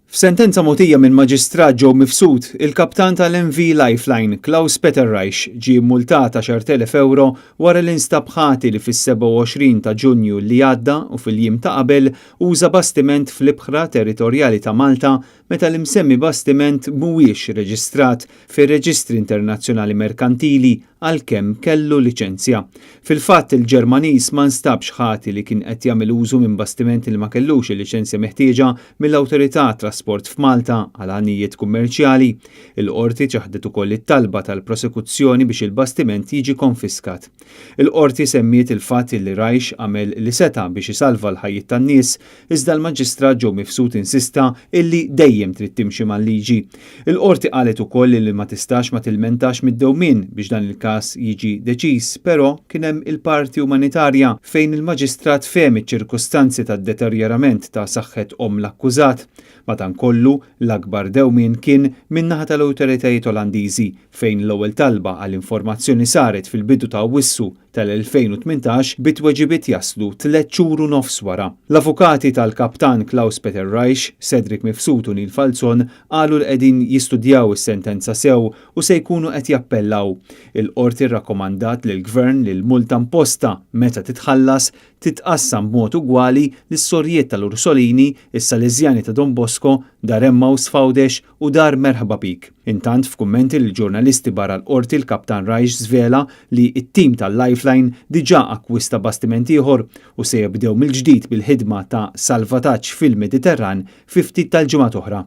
F'sentenza mogħtija minn Maġistrat Joe Mifsud, il-kaptan tal-MV Lifeline, Klaus Peter Reich, ġie mmultat 10,000 ewro wara li nstab ħati li fis-27 ta' Ġunju li għadda u fil-jiem ta' qabel uża bastiment fl-ibħra territorjali ta' Malta meta l-imsemmi bastiment mhuwiex reġistrat fir-reġistri internazzjonali merkantili għalkemm kellu liċenzja. Fil-fatt, il-Ġermaniż ma nstabx ħati li kien qed jagħmel użu minn bastiment li ma kellux il-liċenzja meħtieġa mill-Awtorità għat-Trasport f'Malta għal għanijiet kummerċjali. Il-Qorti ċaħdet ukoll it-talba tal-prosekuzzjoni biex il-bastiment jiġi konfiskat. Il-Qorti semmiet il-fatt li Reich għamel li seta' biex isalva l-ħajjiet tan-nies, iżda l-Maġistrat Joe Mifsud insista illi dejjem trid timxi mal-liġi. Il-Qorti qalet ukoll illi ma tistax ma tilmentax mid-dewmien biex dan il-każ jiġi deċiż, però kien hemm il-parti umanitarja fejn il-Maġistrat fehem iċ-ċirkustanzi tad-deterjorament ta' saħħet omm l-akkużat. Madankollu, l-akbar dewmien kien min-naħa tal-awtoritajiet Olandiżi fejn l-ewwel talba għal informazzjoni saret fil-bidu ta' Awwissu tal-2018 bi tweġibiet jaslu tlett xhur u nofs wara. L-avukati tal-Kaptan Klaus Peter Reich, Cedric Mifsud u Neil Falzon qalu li qegħdin jistudjaw is-sentenza sew u se jkunu qed jappellaw. Il-Qorti rrakkomandat lill-Gvern li l-multa imposta meta titħallas titqassam b'mod ugwali lis-Sorijiet tal-Ursolini, is-Sależjani ta' Don Bosco, Dar Emmaus f'Għawdex u Dar Merħba Bik. Intant, f'kummenti lill-ġurnalisti barra l-Qorti l-Kaptan Reich żvela li t-tim tal-Lifeline diġà akkwista bastiment ieħor u se jibdew mill-ġdid bil-ħidma ta' salvataġġ fil-Mediterran fi ftit tal-ġimgħat oħra.